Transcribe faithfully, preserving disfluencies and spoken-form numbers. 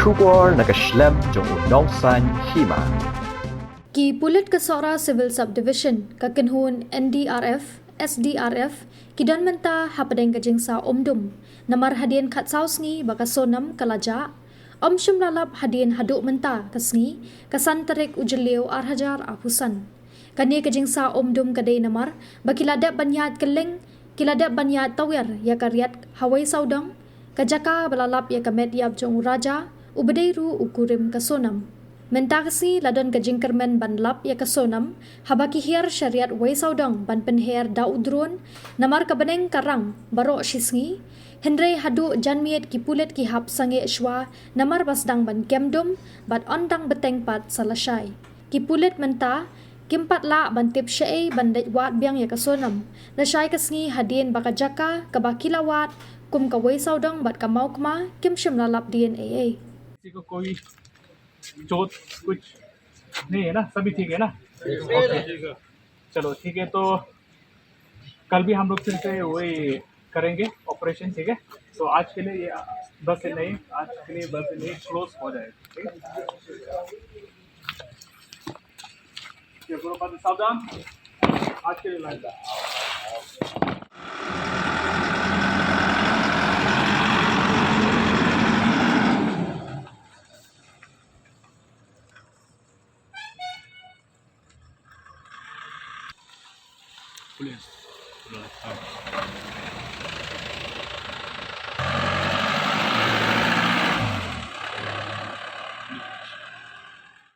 Khubor na ka shlem jong u nongsaiñ hima. Ki pulit ka Sohra Civil Subdivision, ka kynhun N D R F, S D R F, ki don mynta hapdeng ka jingsawa umdum. Namar hadien khatsaw sngi ba ka Sonam ka la jah, ym shym la lap hadien haduh mynta ka sngi, ka san tarik u Jylliew ar hajar arphew san. Kane ka jingsawa umdum ka dei namar ba ki la dep ban ïaid kylleng, ki la dep ban ïaid tawiar ïa ka riat ha Weisawdong, ka jaka ba la lap ïa ka met ïap jong u Raja, uba dei ruh u kurim ka Sonam. Mynta ka sngi la don ka jingkyrmen ban lap ïa ka Sonam haba ki hiar sha riat Weisawdong ban pynher da u drone, namar ka bneng ka rang baroh shi sngi. Hynrei haduh janmiet ki pulit ki hap sangeh shuwa namar ba sdang ban kem dum bad ym dang bteng pat sa lashai. Ki pulit mynta kim pat lah ban tip shaei ban leit wad biang ïa ka Sonam, lashai ka sngi hadien ba ka jaka kaba ki la wad kum ka Weisawdong bad ka Mawkma kim shym la lap dien ei ei. किसी को कोई चोट कुछ नहीं है ना? सभी ठीक है ना? ओके, चलो ठीक है, तो कल भी हम लोग फिर से वही करेंगे ऑपरेशन, ठीक है? तो आज के लिए ये बस इतना ही, आज के लिए बस इतना ही, क्लोज हो जाएगा, ठीक है? ये करो, बस सावधान, आज के लिए लाइन। पुलिस।